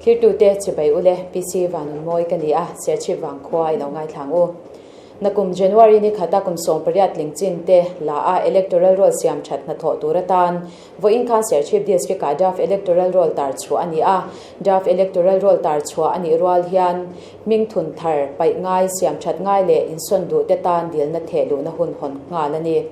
Thlirtute chibai ule PC Vanunmawi ka ni a, Serchhip vangkhua i lo ngaithlang u. Nakum January ni khata kum 18 tling chin te la a Electoral Roll siam that hnathawh tur atan vawiin khan Serchhip District ah Draft Electoral Roll tar chhuah a ni a. Draft Electoral Roll tar chhuah a nih rual hian hming thun thar paih ngai, siam that ngai leh insawn duh te tan dilna theh luhna hun hawn nghal a ni.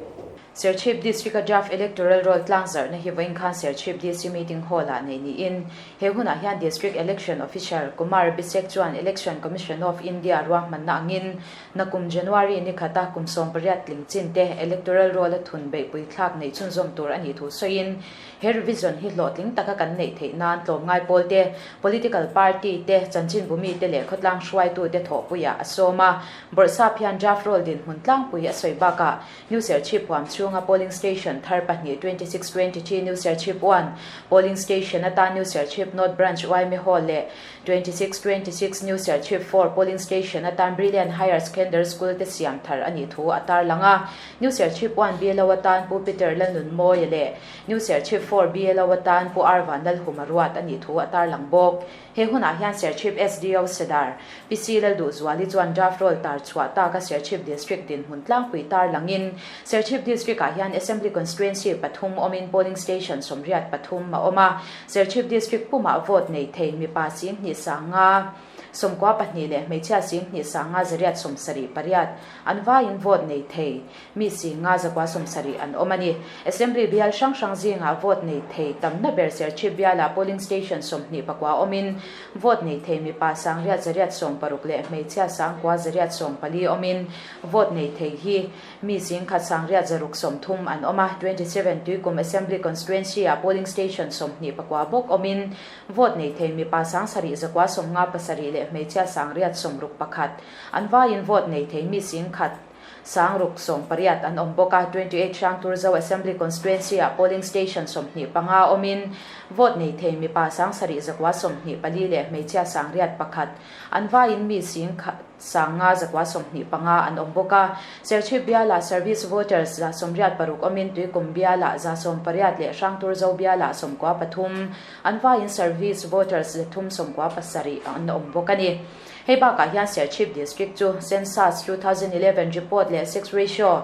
Serchhip District a Draft Electoral Roll tlangzarhna hi vawiin khan Serchhip DC Meeting Hall ah neih niin he hunah hian District Election Officer Kumar Abhishek chuan Election Commission of India ruahmanna angin nakum January ni khata kum 18 tling chin te Electoral Roll a thun beihpui thlak neih chhunzawm tur a nih thu sawiin he revision hi hlawhtling taka kan neih theih nan tlawmngai pawl te, political party te, chanchinbumi te leh khawtlang hruaitu te thawhpuiah a sawm a. Bawrhsap hian Draft Roll dinhmun tlangpui a sawi bakah New Serchhip huam chhunga polling station thar pahnih 2623 New Serchhip 1 polling station atan New Serchhip North Branch Yma Hall leh 2626 New Serchhip 4 polling station atan Brilliant Higher Secondary School te siam thar a nih thu a tarlang a. New Serchhip 1 BLO atan Pu Peter Lalnunmawia leh New Serchhip 4 BLO atan Pu Arvan Lalhuma ruat a nih thu a tarlang bawk. He hunah hian Serchhip SDO Sadar, PC Lalduhzuali chuan draft roll tar chhuah taka Serchhip District dinhmun tlangpui tar langin Serchhip District ah hian Assembly Constituency pathum awmin polling station 83 a awm a. Serchhip District pumah vote nei thei mipa 25 92 leh hmeichhia 25 178 an vaiin vote nei thei mi 570 an awm a ni. Assembly bial hrang hrang zingah vote nei thei tamna ber Serchhip bialah polling station 29 awmin vote nei thei mipa 860 leh hmeichhia 9,114 awmin vote nei thei hi mi 1630 an awm a. 27 Tuikum Assembly Constituency ah polling station 29 bawk awmin vote nei thei mipa 7,957 leh hmeichhia 861 an vaiin vote nei thei mi 680 an awm bawk a. 28 Hrangturzo Assembly Constituency ah polling station 25 awmin vote nei thei mipa 7,924 leh hmeichhia 801 an vaiin mi 5,925 an awm bawk a. Serchhip bialah service voters 186 awmin Tuikum bialah 180 leh Hrangturzo bialah 93 an vaiin service voters 397 an awm bawk a ni. Hei bakah hian Serchhip District chu Census 2011 report leh sex ratio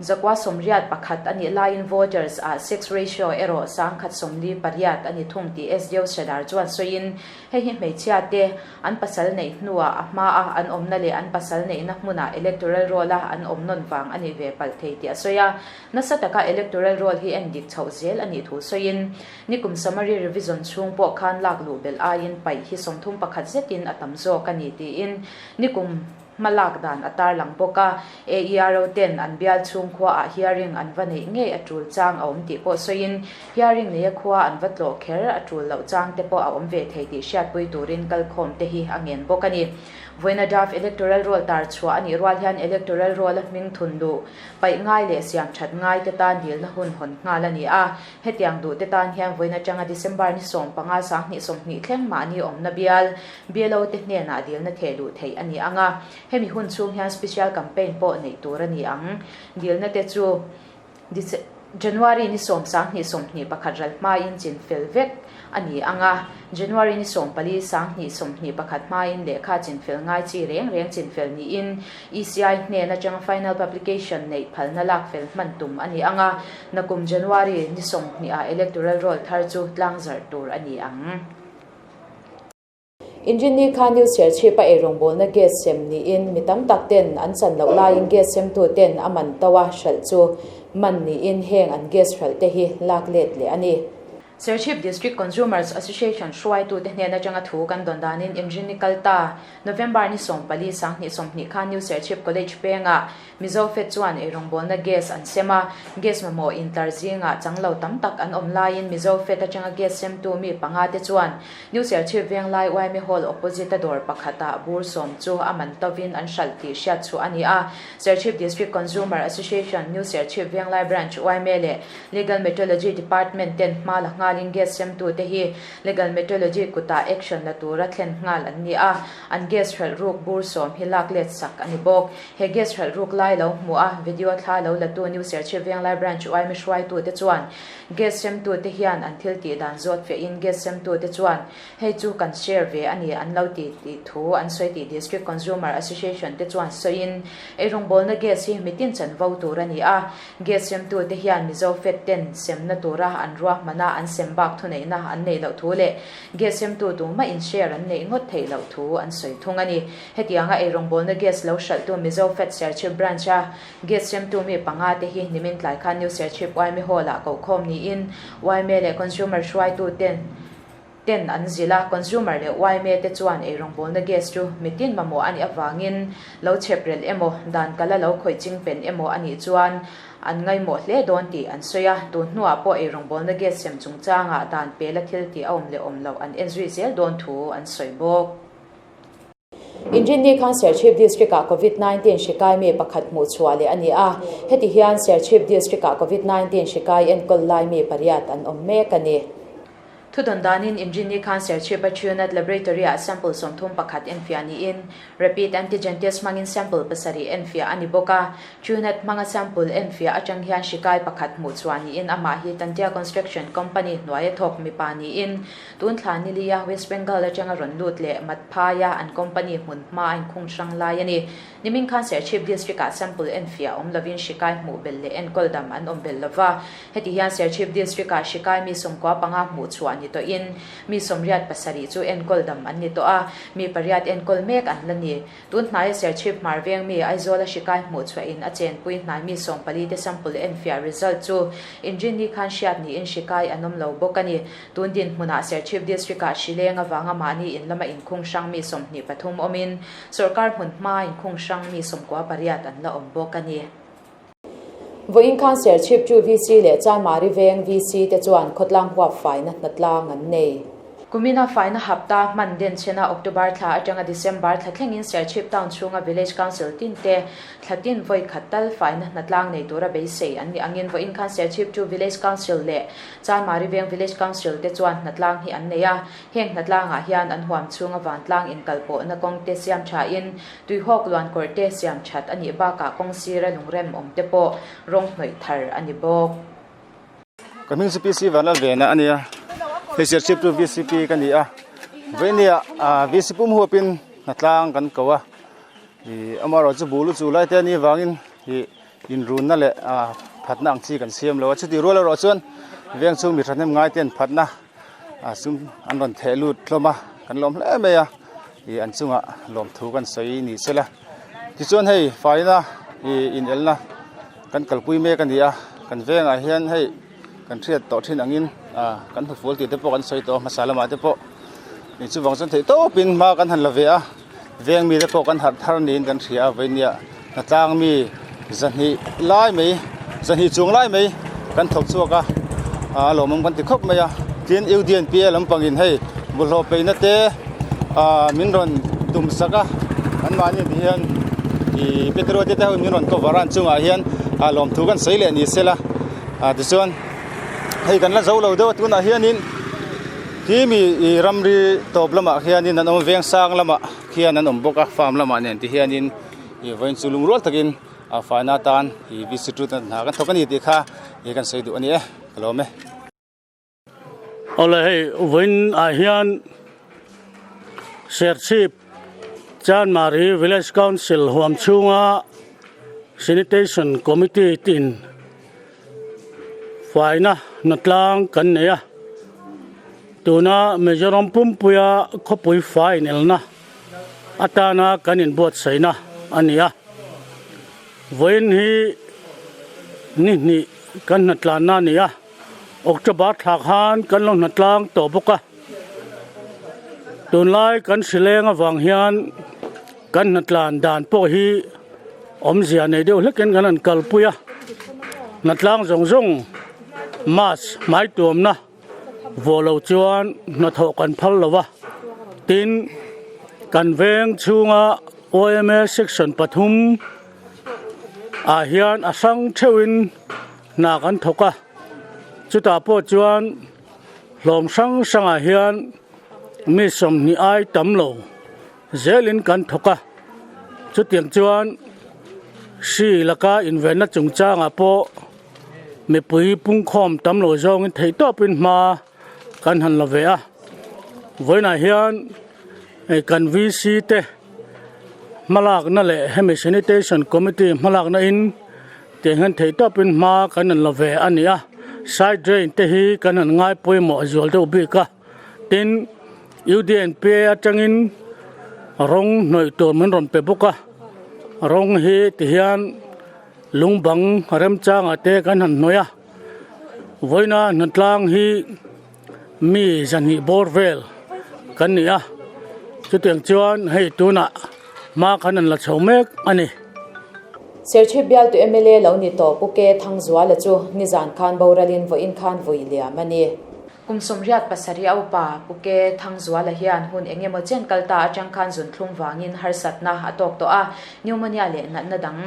181 a nih laiin voters ah sex ratio erawh 148 a ni thung tih SDO Sadar chuan sawiin hei hi hmeichhia te an pasal neih hnuah a hmaa an awmna leh an pasal neihna hmunah electoral roll a an awm nawn vang a nih ve palh thei tih a sawi a. Nasa taka electoral roll hi en dik chhoh zel a nih thu sawiin nikum summary revision chhung pawh khan lak luh belh aiin paih hi 31 zetin a tam zawk a ni tiin nikum hmalak dan a tarlang bawk a. AERO ten an bial chhung khuaah hearing an va neih ngei a tul chang a awm tih pawh sawiin hearing neia khua an va tlawh kher a tul loh chang te pawh a awm ve thei tih hriatpui turin kalkhawm te hi a ngen bawk a ni. Vawiina draft electoral roll tar chhuah a nih rual hian electoral roll a hming thun duh paih ngai leh siam that ngai te tan dilna hun hawn nghal a ni a. Hetiang duh te tan hian vawiin atanga December ni 15 2020 thleng mahni awmna bial BLO te hnenah dilna theh luh theih a ni ang a. Hemi hun chhung hian special campaign pawh neih tur a ni ang. Dilna te chu January ni 10 2021 ral hmain chin fel vek a ni ang a. January ni 14 2021 hmain lehkha chin fel ngai chi reng reng chin fel niin ECI hnen atanga final publication neih phalna lak fel hman tum a ni ang a. Nakum January ni 20 ah electoral roll thar chu tlangzarh tur a ni ang. Inrinni khan New Serchhip a eirawngbawlna gas sem niin mi tam tak ten an chan loh laiin gas semtu ten a man to a hralh chu man niin heng an gas hralh te hi lak let leh a ni. Serchhip District Consumers Association hruaitu te hnen atanga thu kan dawn danin Inrinni kal ta November ni 14 2020 khan New Serchhip College pengah Mizo Fed chuan eirawngbawlna gas an sem a, gas mamawh intlar zingah changlo tam tak an awm laiin Mizo Fed atanga gas semtu mi panga te chuan New Serchhip Venglai YMA Hall opposite a dawr pakhatah bur sawm chu a man tovin an hralh tih hriat chhuah a ni a. Serchhip District Consumer Association, New Serchhip Venglai Branch YMA leh Legal Metrology Department ten hma la nghalin. nghalin gas semtute hi Legal Metrology kutah action la tura thlen nghal an ni a, an gas hralh ruk bur sawm hi lak let sak a ni bawk. He gas hralh ruk lai lo hmuh a, video thla lo latu New Serchhip Venglai Branch uaimi hruaitute chuan gas semtute hian an thil tih dan zawt fiahin gas semtute chuan hei chu kan share ve a ni an lo ti tih thu an sawi tih District Consumer Association te chuan sawiin eirawngbawlna gas hi mitin chanvo tur a ni a, Gas semtute hian Mizo Fed ten semna tura an ruahmana an sem bak thuneihna an neih loh thu leh gas semtu tumah in share an neih ngawt theih loh thu an sawi thung a ni. Hetianga eirawngbawlna gas lo hralhtu Mizo Fed Serchhip Branch a gas semtu mi panga te hi nimin tlai khan New Serchhip yma Hall ah kohkhawm niin yma leh Consumer hruaitu ten ten an zilh a, consumer leh yma te chuan eirawngbawlna gas chu mitin mamawh a nih avangin lo chhep relh emaw, dan kala lo khawih ching pen emaw a nih chuan an ngaihmawh hle dawn tih an sawi a, tun hnuah pawh eirawngbawlna gas sem chungchangah dan pela thil tih a awm leh awm loh an en zui zel dawn thu an sawi bawk. Inrinni khan Serchhip District-ah Covid 19 hri kai mi pakhat hmuh chhuah leh a ni a, heti hian Serchhip District-ah Covid 19 hri kai enkawl lai mi pariat an awm mek a ni. Thudawn danin Inrinni khan Serchhip-a Truenat Laboratory-ah sample 31 enfiah niin Rapid Antigen Test hmangin sample pasarih enfiah a ni bawk a, Truenat hmanga sample enfiah atang hian hri kai pakhat hmuh chhuah niin amah hi Tantia Construction Company hnuaia thawk mipa niin Tun thla nilia West Bengal atanga rawn lut leh Matphaia an company hmun hma a inkhung hrang lai a ni. Nimin khan Serchhip District-ah sample enfiah awm lovin hri kai hmuh belh leh enkawl dam an awm belh lova. Heti hian Serchhip District-ah hri kai mi 95 hmuh chhuah ni tawhin mi 87 chu enkawl dam an ni tawh a, mi pariat enkawl mek an la ni. Tun hnaia Serchhip hmar veng mi Aizawla hri kai hmuh chhuahin a chenpui hnai mi 14 te sample enfiah result chu Inrinni khan hriat niin hri kai an awm lo bawk a ni. Tun dinhmunah Serchhip District-ah hri leng avanga mahni in lama inkhung hrang mi 23 awmin sawrkar hmun hmaa inkhung hrang mi 98 an la awm bawk a ni. Vawiin khan Serchhip chu VC leh Chanmari Veng VC te chuan khawtlang huap faina hnatlang an nei. Kumina faina hapta hman den chhena October thla atanga December thla thlengin Serchhip Town chhunga Village Council tin te thla tin vawi khat tal faina hnatlang nei tura beisei an nih angin vawiin khan Serchhip chu Village Council leh Chanmari Veng Village Council te chuan hnatlang hi an nei a, heng hnatlangah hian an huam chhunga vantlang inkalpawhna kawng te siam thain tuihawk luankawr te siam that a nih bakah kawng sira lungrem awm te pawh rawng hnawih thar a ni bawk. Ka hming chu PC Vanlalvena a nia, hei Serchhip chu VCP ka ni a, vawinia VC pum huapin hnatlang kan ko a, ih amaherawhchu bul u chu lai te a nih avangin ih Inrunna leh phatna ang chi kan siam lo a, chutih rual erawh chuan veng chhung mi thahnem ngai ten phatna sum an rawn theh lut hlawm a, kan lawm hle mai a, ih an chungah lawmthu kan sawi ni se la. Tichuan hei faina ih inelna kan kalpui mek a ni a, kan vengah hian hei kan hriat tawh thin angin kan hnufual tih te pawh kan sawi tawh a hmasa lamah te pawh ih chuvang chuan theih tawpin hma kan han la ve a. Veng mite pawh kan harh thar niin kan hria a, vawinia hnatlang mi zahnih lai mai zahnih chung lai mai kan thawk chhuak a, a lawmawm kan ti khawp mai a. Tin UDNPA lampangin hei bawlhhlawh peihna te ah min rawn tum sak a, anmahni ti hian ih petrol te te ho min rawn cover a an chungah hian a lawmthu kan sawi leh ni sela ah tichuan hei kan la zo lo deuh a tunah hianin. Hi mi ih ramri tawp lamah khianin an awm a veng sang lamah khian an awm bawk a farm lamah nen ti hianin ih vawiin chu lungrual takin a faina atan ih visitor te hna kan thawk a ni tih kha ih kan sawi duh a ni e ka lawm e. Awle hei vawiin ah hian Serchhip Chanmari Village Council huam chhunga Sanitation Committee tin Faina hnatlang kan nei a, tuna Mizoram pumpuia khawpui fai inelna atana kan inbuatsaihna a ni a, vawiin hi ni hnih kan hnatlanna a ni a, October thla khan kan lo hnatlang tawh bawk a, tunlai kan hrileng avang hian kan hnatlan dan pawh hi. Awmzia nei deuh hlekin kan han kalpui a, hnatlang zawng zawng mask hmai tuamna vuah lo chuan hnathawh kan phal lo va, tin kan veng chhunga yma section pathum ah hian a hrang theuhin hna kan thawk a, chutah pawh chuan. Hlawm hrang hrangah hian mi 20 ai tam lo zelin kan thawk a, chutiang chuan hri laka invenna chungchangah pawh mipui pungkhawm tam lo zawngin theihtawpin hma kan han la ve a. Vawiinah hian kan VC te hmalakna leh hemi sanitation committee hmalakna in Tiang hian theihtawpin hma kan han la ve a ni a, side drain te hi kan han ngai pawimawh zual deuh bik a, tin UDNP atangin rawng hnawih tur min rawn pe bawk a, rawng hi tihian lung bang remchangah te kan han hnawih a, vawiina hnatlang hi mi zahnih bawr vel kan ni a, chutiang chuan hei tunah hma kan han la chho mek a ni. Serchhip bialtu mla lo ni tawh Pu Ke Thangzuala chu nizan khan boralin vawiin khan vui liam a ni. Kum 87 a upa Pu Ke Thangzuala hian hun eng emaw chen kal ta atang khan zunthlum vangin harsatna a tawk tawh a, pneumonia leh natna dang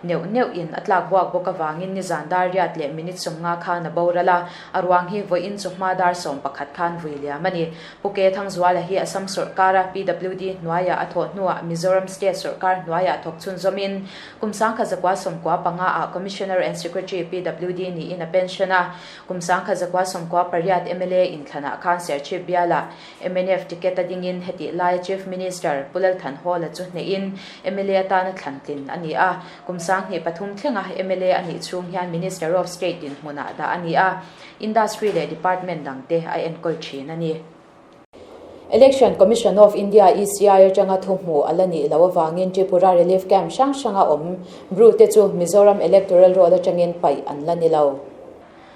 Neuh neuh in a tlak buak bawk avangin nizan dar riat leh minute 50 khan a boral a, a ruang hi vawiin chawhma dar 11 khan vui liam a ni. Pu Ke Thangzuala hi Assam sawrkara PWD hnuaiah a thawh hnuah Mizoram State sawrkar hnuaiah thawk chhunzawmin kum 1995 ah Commissioner and Secretary PWD niin a pension a, kum 1998 mla inthlanah khan Serchhip bialah Mnf ticket a dingin hetih laia Chief Minister Pu Lalthanhawla chu hnehin mla atana thlan tlin a ni a, kum 2003 thlenga mla a nih chhung hian Minister of State dinhmunah dah a ni a, Industry leh Department dangte a enkawl thin a ni. Election Commission of India, ECI, atanga thu hmuh a la nih loh avangin Tripura Relief Camp hrang hranga awm Bru te chu Mizoram Electoral Roll atangin paih an la ni lo.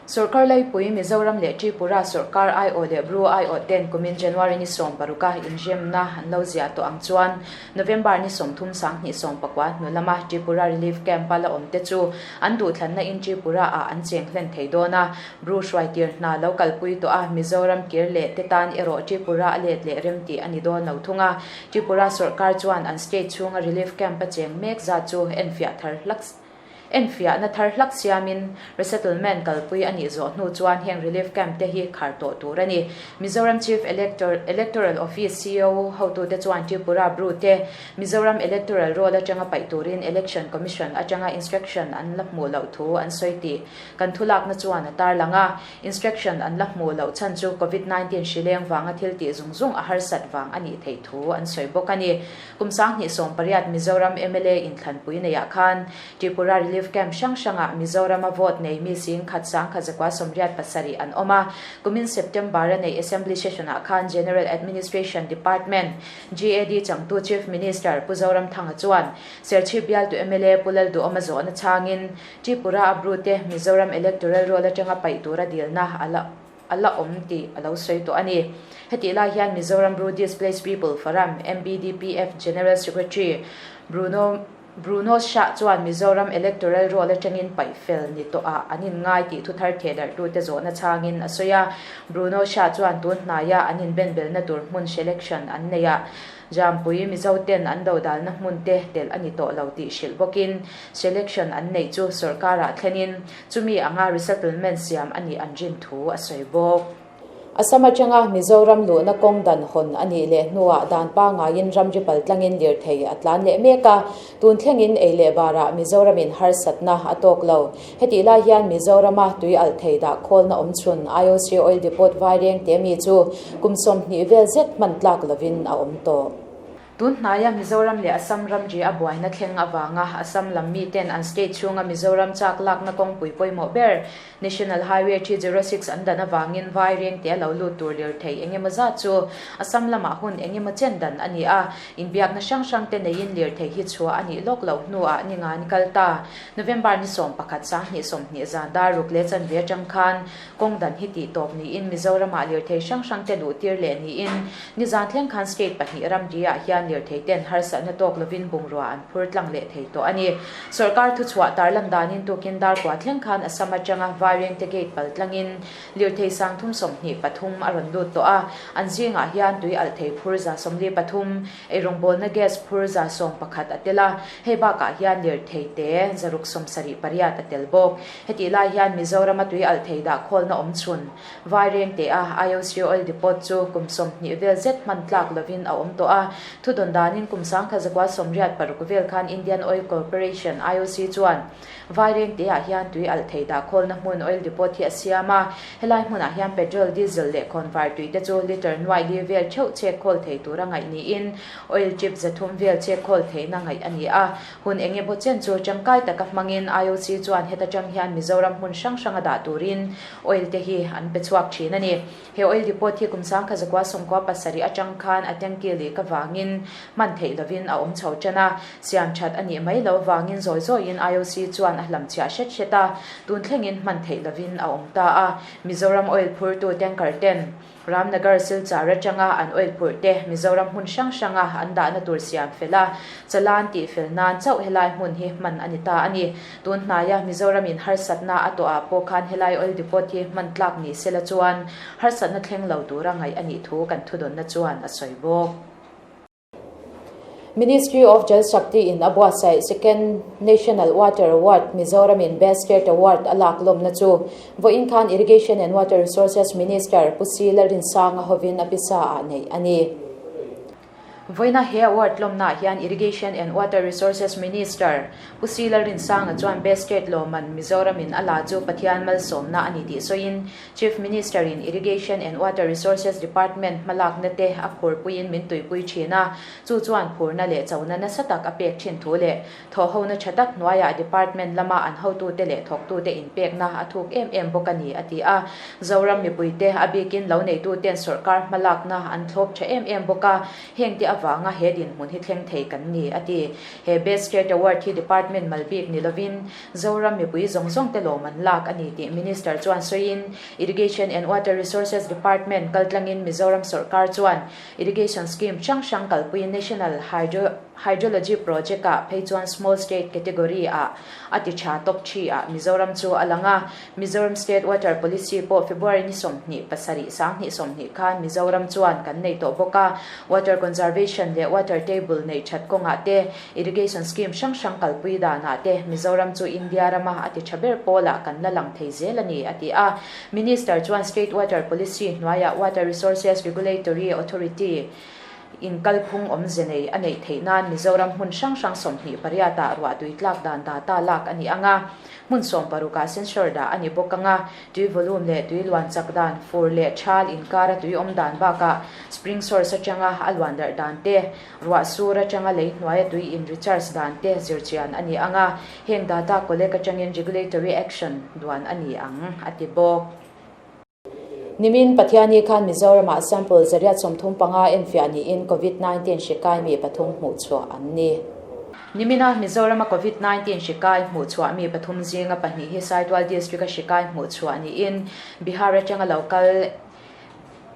Sorkar laipui Mizoram leh Tripura sorkar aiawh leh Bru aiawh ten kumin January ni 16 a inremna an lo ziah tawh ang chuan November ni 30 2019 hnu lama Tripura Relief Camp a la awm te chu an duhthlanna in Tripura ah an cheng hlen thei dawn a, Bru hruaitir hna lo kalpui tawh a Mizoram kir leh te tan erawh Tripura a let leh rem tih a ni dawn lo thung a, Tripura sorkar chuan an state chhunga Relief Camp a cheng mek zat chu enfiah thar hlak Enfiahna thar hlak siamin resettlement kalpui a nih zawh hnu chuan heng relief camp te hi khar tawh tur a ni. Mizoram Chief Electoral Office, ceo, hotute chuan Tripura Bru te Mizoram Electoral Roll atanga paih turin Election Commission atanga instruction an la hmuh loh thu an sawi tih kan thulakna chuan a tarlang a. Instruction an la hmuh loh chhan chu Covid 19 hrileng vanga thil tih zung zung a harsat vang a nih theih thu an sawi bawk a ni. Kum 2018 Mizoram mla inthlanpui neiah khan Tripura Relief Camp hrang hrangah Mizorama vote nei mi 10,000 1,987 an awm a. Kumin September-a neih Assembly Session-ah khan General Administration Department, GAD, changtu Chief Minister Pu Zoramthanga chuan Serchhip bialtu mla Pu Lalduhawma zawhna chhangin Tripura a Bru te Mizoram Electoral Roll atanga paih tura dilna a la a la awm tih a lo sawi tawh a ni. Hetih lai hian Mizoram Bru Displaced People Forum, MBDPF, General Secretary Bruno Bruno Shah chuan Mizoram Electoral Roll atangin paih fel ni tawhah an inngai tih thuthar thehdarhtute zawhna chhangin a sawi a. Bruno Shah chuan tun hnaia an inbenbelna tur hmun selection an nei a, Jampui Mizoten an dodalna hmun te telh a ni tawh lo tih hrilh bawkin selection an neih chu sawrkarah thlenin Chumi anga resettlement siam a nih an rin thu a sawi bawk. Assam atanga Mizoram luhna kawng dan hawn a nih leh hnuah dan pangaiin ramri pal tlangin lirthei a tlan leh mek a, tun thlengin ei leh barah Mizoramin harsatna a tawk lo. Hetih lai hian Mizorama tui alh thei dah khawlna awm chhun IOC Oil Depot Vaireng te mi chu kum 20 vel zet hman tlak lovin a awm tawh. Tun hnaia Mizoram leh Assam ramri a buaina thleng avanga Assam lam miten an state chhunga Mizoram chak lakna kawngpui pawimawh ber National Highway 306 an dan avangin vai rengte a lo lut tur lirthei eng emaw zat chu Assam lamah hun eng emaw chen dan a ni a, inbiakna hrang hrangte neiin lirthei hi chhuah a nih lawk loh hnuah ninga ni kal ta. November ni 11 2020 zan dar ruk leh chanve atang khan Kawng dan hi tih tawp niin Mizoramah lirthei hrang hrangte luh tir leh niin nizan thleng khan state pahnih ramri ah hian hian lirthei ten harsatna tawk lovin bungrua an phur tlang leh thei tawh a ni. Sorkar thuchhuah tarlan danin tukin Darkua thleng khan Assam atanga Vairengte Gate pal tlangin lirthei sangthum 23 a rawn lut tawh a, an zingah hian tui alh thei phur 73, Eirawngbawlna gas phur 11 a tel a, hei bakah hian lirthei te 678 a tel bawk. Hetih lai hian Mizorama tui alh thei dah khawlna awm chhun Vairengte a IOC Oil Depot chu kum 20 vel zet hman tlak lovin a awm tawh a. Thudawn danin kum 1986 vel khan Indian Oil Corporation, IOC, chuan Vairengte ah hian tui alh thei dah khawlna hmun Oil Depot hi a siam a. Helai hmunah hian petrol, diesel leh khawnvar tui te chu litre nuai li vel theuh chek khawl thei tura ngaih niin oil chip 300 vel chek khawl theihna ngaih a ni a. Hun eng emaw chen chu tangkai taka hmangin IOC chuan heta tang hian Mizoram hmun hrang hranga dah turin oil te hi an pe chhuak thin a ni. He oil depot hi kum 1997 atang khan a tanky leh ka vangin hman theih lovin a awm chho tan a, siam that a nih mai lo vangin zawi zawiin IOC chuan a hlam chhiah hret hret a, tun thlengin hman theih lovin a awm ta a. Mizoram oil phurtu tanker ten Ramnagar Silchar atanga an oil phurh te Mizoram hmun hrang hranga an dahna tur siam fel a, chalan tih fel nan chauh helai hmun hi hman a ni ta a ni. Tun hnaia Mizoramin harsatna a tawhah pawh khan helai oil depot hi hman tlak ni sela chuan harsatna thleng lo tura ngaih a nih thu kan thudawnna chuan a sawi bawk. Ministry of Jal Shakti in a buatsaih Second National Water Award Mizoramin Best State Award a lak lawmna chu vawiin khan Irrigation and Water Resources Minister Pu Si Lalrinsanga hovin a pisa ah neih a ni. Vawiina he award lawmnaah hian Irrigation and Water Resources Minister Pu Si Lalrinsanga chuan Best State lawmman Mizoramin a la chu Pathian malsawmna a ni tih sawiin Chief Minister in Irrigation and Water Resources Department hmalakna te a phurpuiin min tuipui thin a, chu chuan phurna leh chona nasa tak a pek thin thu leh thawhhona tha tak hnuaiah department lama an hotute leh thawktute inpekna a thuk em em bawk a ni, a ti a. Zoram mipuite a bikin lo neituten sawrkar hmalakna an thlawp tha em em bawk a, hengte avanga he dinhmun hi thleng thei kan ni, a ti. He Best State Award hi department mal bik ni lovin Zoram mipui zawng zawng te lawm an lak a ni tih Minister chuan sawiin Irrigation and Water Resources Department kaltlangin Mizoram sawrkar chuan Irrigation Scheme hrang hrang kalpuiin National Hydrology Project ah phei chuan Small State Category ah a ti tha top thi ah Mizoram chu a lang a. Mizoram State Water Policy pawh February ni 27 2020 khan Mizoram chuan kan nei tawh bawk a. Water Conservation leh Water Table neih that kawngah te Irrigation scheme hrang hrang kalpui danah te Mizoram chu India rama a ti tha ber pawlah kan la lang thei zel a ni, a ti a. Minister chuan State Water Policy hnuaiah Water Resources Regulatory Authority in kalphung awmze nei a neih theih nan Mizoram hmun hrang hrang 28 ah ruahtui tlak dan data lak a ni ang a, hmun 16 ah sensor dah a ni bawk ang a, tui volume leh tui luan chak dan, fur leh thal inkara tui awm dan bakah spring source atanga a luan darh dan te, Ruah sur atanga lei hnuaia tui in recharge dan te zirchian a ni ang a, heng data collect atangin regulatory action duan a ni ang, a ti bawk. Nimin Pathiani khan Mizoramah sample 135 enfiah niin Covid 19 hri kai mi pathum hmuhchhuah an ni. Nimina Mizorama Covid 19 hri kai hmuhchhuah mi pathum zinga pahnih hi Saitual District-a hri kai hmuhchhuah niin Bihar atanga lo kal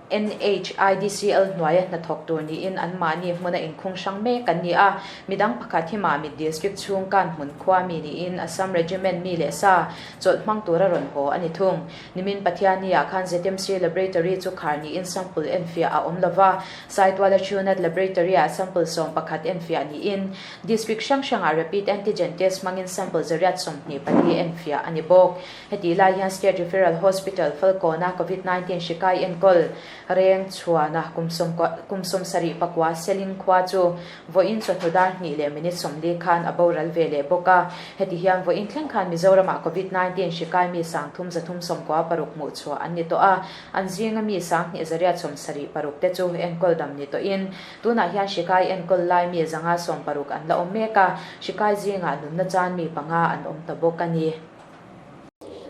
NHIDCL hnuaia hnathawk tur niin anmahni hmuna inkhung hrang mek an ni a. Midang pakhat hi Mamit District chhung Kanhmun khua mi niin Assam Regiment mi leh sa chawlh hmang tura rawn haw a ni thung. Nimin Pathianni-ah khan ZMC Laboratory chu khar niin sample enfiah a awm lova, Saituala Truenat Laboratory-ah sample 11 enfiah niin District hrang hrangah Rapid Antigen Test hmangin sample 124 enfiah a ni bawk. Hetih lai hian State Referral Hospital Falkawna Covid 19 hri kai enkawl reng chhuana kum kum 79 Seling khua chu vawiin chawhnu dar hnih leh minute 40 khan a boral ve leh bawk a. Heti hian vawiin thleng khan Mizoramah Covid 19 hri kai mi 3396 hmuh chhuah an ni tawh a, an zinga mi 2176 te chu enkawl dam ni tawhin tunah hian hri kai enkawl lai mi 560 an la awm mek a, hri kai zingah nunna chan mi panga an awm ta bawk a ni.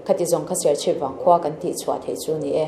Khati zawng kha Serchhip vang khua kan tih chhuah theih chu ni e.